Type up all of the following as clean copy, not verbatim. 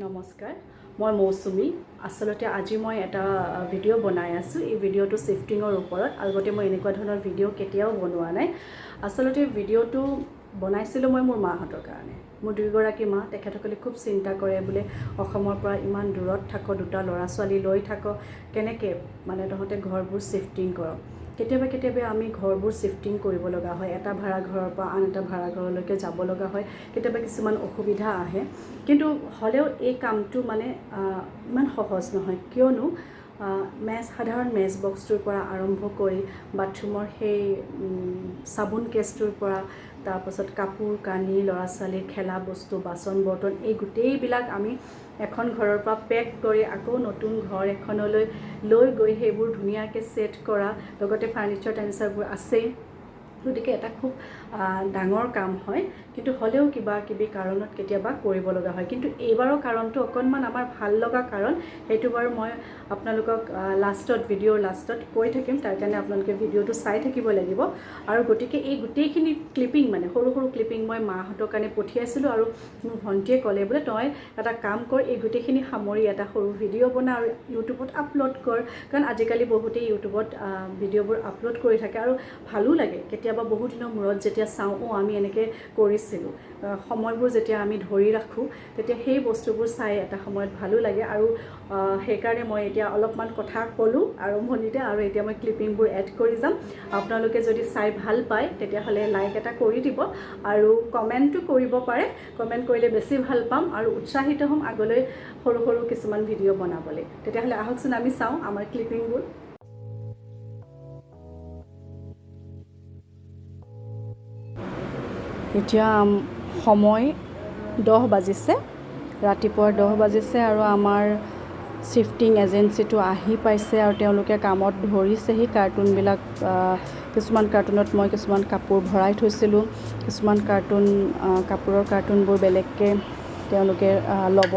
নমস্কাৰ, মই মৌচুমী। আচলতে আজি মই এটা ভিডিঅ' বনাই আছোঁ। এই ভিডিঅ'টো শ্বিফটিঙৰ ওপৰত। আগতে মই এনেকুৱা ধৰণৰ ভিডিঅ' কেতিয়াও বনোৱা নাই। আচলতে ভিডিঅ'টো বনাইছিলোঁ মই মোৰ মাহঁতৰ কাৰণে। মোৰ দুয়োগৰাকী মা, তেখেতসকলে খুব চিন্তা কৰে, বোলে অসমৰ পৰা ইমান দূৰত থাক, দুটা ল'ৰা ছোৱালী লৈ থাক, কেনেকৈ মানে তহঁতে ঘৰবোৰ শ্বিফটিং কৰ? কেতিয়াবা কেতিয়াবা আমি ঘৰবোৰ শ্বিফটিং কৰিব লগা হয়, এটা ভাড়া ঘৰৰ পৰা আন এটা ভাড়া ঘৰলৈকে যাব লগা হয়। কেতিয়াবা কিছুমান অসুবিধা আহে, কিন্তু হ'লেও এই কামটো মানে ইমান সহজ নহয়। কিয়নো সাধাৰণ মেচ বক্সটোৰ পৰা আৰম্ভ কৰি বাথৰুমৰ সেই চাবোন কেছটোৰ পৰা, তাৰপাছত কাপোৰ কানি, ল'ৰা ছোৱালীৰ খেলা বস্তু, বাচন বৰ্তন, এই গোটেইবিলাক আমি এখন ঘৰৰ পৰা পেক কৰি আকৌ নতুন ঘৰ এখনলৈ লৈ গৈ সেইবোৰ ধুনীয়াকৈ ছেট কৰা, লগতে ফাৰ্নিচাৰ টাৰ্নিচাৰবোৰ আছেই। গতিকে এটা খুব ডাঙৰ কাম হয়। কিন্তু হ'লেও কিবা কিবি কাৰণত কেতিয়াবা কৰিব লগা হয়। কিন্তু এইবাৰৰ কাৰণটো অকণমান আমাৰ ভাল লগা কাৰণ। সেইটো বাৰু মই আপোনালোকক লাষ্টত, ভিডিঅ'ৰ লাষ্টত কৈ থাকিম। তাৰ কাৰণে আপোনালোকে ভিডিঅ'টো চাই থাকিব লাগিব। আৰু গতিকে এই গোটেইখিনি ক্লিপিং, মানে সৰু সৰু ক্লিপিং মই মাহঁতৰ কাৰণে পঠিয়াইছিলোঁ আৰু মোৰ ভণ্টিয়ে ক'লে বোলে তই এটা কাম কৰ, এই গোটেইখিনি সামৰি এটা সৰু ভিডিঅ' বনা আৰু ইউটিউবত আপলোড কৰ। কাৰণ আজিকালি বহুতেই ইউটিউবত ভিডিঅ'বোৰ আপলোড কৰি থাকে আৰু ভালো লাগে। কেতিয়াবা বহু দিনৰ মূৰত যেতিয়া চাওঁ, অ' আমি এনেকৈ কৰিছিলোঁ, সময়বোৰ যেতিয়া আমি ধৰি ৰাখোঁ, তেতিয়া সেই বস্তুবোৰ চাই এটা সময়ত ভালো লাগে। আৰু সেইকাৰণে মই এতিয়া অলপমান কথা ক'লোঁ আৰম্ভণিতে আৰু এতিয়া মই ক্লিপিংবোৰ এড কৰি যাম। আপোনালোকে যদি চাই ভাল পায়, তেতিয়াহ'লে লাইক এটা কৰি দিব আৰু কমেণ্টো কৰিব পাৰে। কমেণ্ট কৰিলে বেছি ভাল পাম আৰু উৎসাহিত হ'ম আগলৈ সৰু সৰু কিছুমান ভিডিঅ' বনাবলৈ। তেতিয়াহ'লে আহকচোন, আমি চাওঁ আমাৰ ক্লিপিংবোৰ। এতিয়া সময় 10 বাজিছে, ৰাতিপুৱাৰ 10 বাজিছে আৰু আমাৰ শ্বিফটিং এজেঞ্চিটো আহি পাইছে আৰু তেওঁলোকে কামত ধৰিছেহি। কাৰ্টুনবিলাক, কিছুমান কাৰ্টুনত মই কিছুমান কাপোৰ ভৰাই থৈছিলোঁ, কিছুমান কাৰ্টুন, কাপোৰৰ কাৰ্টুনবোৰ বেলেগকৈ তেওঁলোকে ল'ব,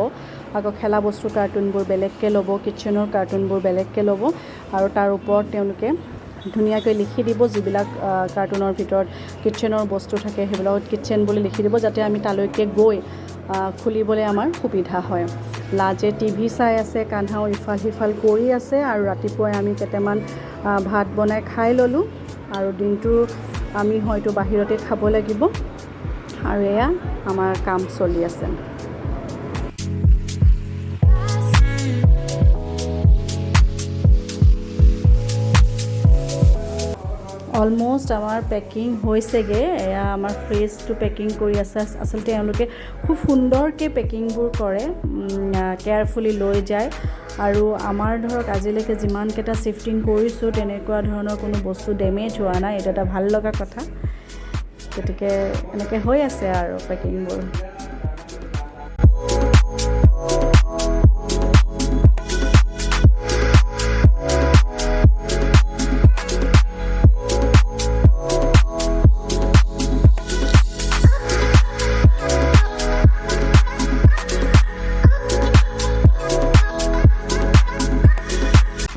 আকৌ খেলা বস্তুৰ কাৰ্টুনবোৰ বেলেগকৈ ল'ব, কিটচেনৰ কাৰ্টুনবোৰ বেলেগকৈ ল'ব আৰু তাৰ ওপৰত তেওঁলোকে ধুনীয়াকৈ লিখি দিব। যিবিলাক কাৰ্টুনৰ ভিতৰত কিটচেনৰ বস্তু থাকে, সেইবিলাকত কিটচেন বুলি লিখি দিব, যাতে আমি তালৈকে গৈ খুলিবলৈ আমাৰ সুবিধা হয়। লাজে টিভি চাই আছে, কান্হাও ইফাল সিফাল কৰি আছে আৰু ৰাতিপুৱাই আমি কেইটামান ভাত বনাই খাই ল'লোঁ আৰু দিনটো আমি হয়তো বাহিৰতে খাব লাগিব। আৰু এয়া আমাৰ কাম চলি আছে। অলম'ষ্ট আমাৰ পেকিং হৈছেগৈ। এয়া আমাৰ ফ্ৰিজটো পেকিং কৰি আছে। আচলতে এওঁলোকে খুব সুন্দৰকৈ পেকিংবোৰ কৰে, কেয়াৰফুলি লৈ যায়। আৰু আমাৰ ধৰক আজিলৈকে যিমানকেইটা শ্বিফটিং কৰিছোঁ, তেনেকুৱা ধৰণৰ কোনো বস্তু ডেমেজ হোৱা নাই। এইটো এটা ভাল লগা কথা। গতিকে এনেকৈ হৈ আছে আৰু পেকিংবোৰ।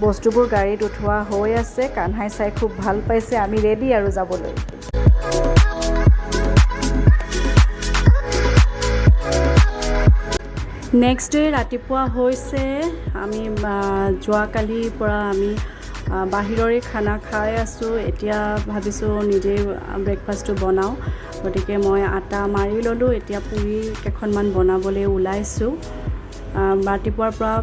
বস্তুবোৰ গাড়ীত উঠোৱা হৈ আছে। কান্হাই চাই খুব ভাল পাইছে। আমি ৰেডি আৰু যাবলৈ। নেক্সট ডে ৰাতিপুৱা হৈছে। আমি যোৱাকালিৰ পৰা আমি বাহিৰৰে খানা খাই আছোঁ। এতিয়া ভাবিছোঁ নিজেই ব্ৰেকফাষ্টটো বনাওঁ। গতিকে মই আটা মাৰি ল'লোঁ, এতিয়া পুৰি কেইখনমান বনাবলৈ ওলাইছোঁ। ৰাতিপুৱাৰ পৰা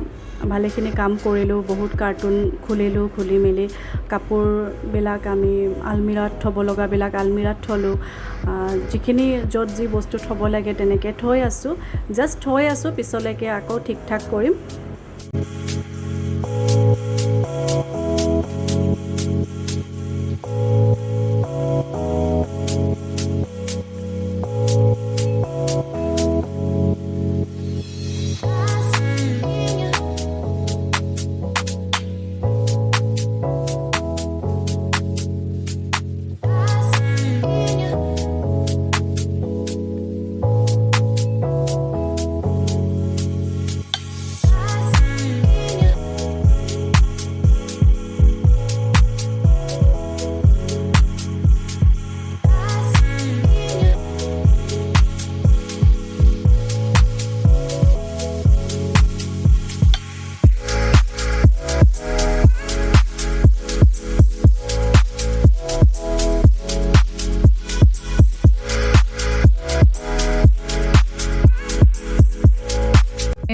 ভালেখিনি কাম কৰিলোঁ, বহুত কাৰ্টুন খুলিলোঁ, খুলি মেলি কাপোৰবিলাক আমি আলমিৰাত থ'ব লগাবিলাক আলমিৰাত থ'লোঁ। যিখিনি য'ত যি বস্তু থ'ব লাগে তেনেকৈ থৈ আছোঁ, জাষ্ট থৈ আছোঁ, পিছলৈকে আকৌ ঠিক ঠাক কৰিম।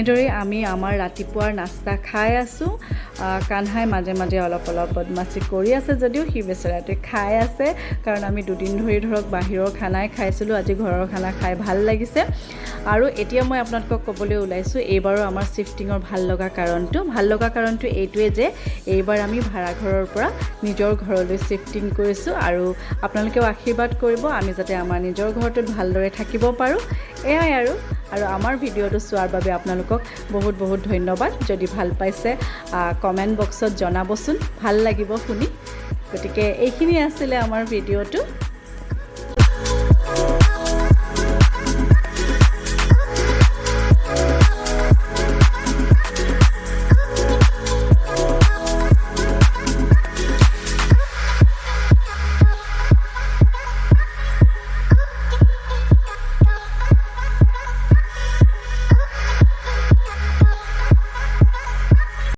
এনেদৰেই আমি আমাৰ ৰাতিপুৱাৰ নাস্তা খাই আছোঁ। কানহাই মাজে মাজে অলপ অলপ বদমাচি কৰি আছে যদিও সি বেচেৰাটোৱে খাই আছে, কাৰণ আমি দুদিন ধৰি ধৰক বাহিৰৰ খানাই খাইছিলোঁ, আজি ঘৰৰ খানা খাই ভাল লাগিছে। আৰু এতিয়া মই আপোনালোকক ক'বলৈ ওলাইছোঁ এইবাৰো আমাৰ শ্বিফটিঙৰ ভাল লগা কাৰণটো। ভাল লগা কাৰণটো এইটোৱে যে এইবাৰ আমি ভাড়াঘৰৰ পৰা নিজৰ ঘৰলৈ শ্বিফটিং কৰিছোঁ আৰু আপোনালোকেও আশীৰ্বাদ কৰিব আমি যাতে আমাৰ নিজৰ ঘৰটোত ভালদৰে থাকিব পাৰোঁ। এয়াই আৰু। আৰু আমাৰ ভিডিঅ'টো চোৱাৰ বাবে আপোনালোকক বহুত বহুত ধন্যবাদ। যদি ভাল পাইছে, কমেণ্ট বক্সত জনাবচোন, ভাল লাগিব শুনি। গতিকে এইখিনি আছিলে আমাৰ ভিডিঅ'টো।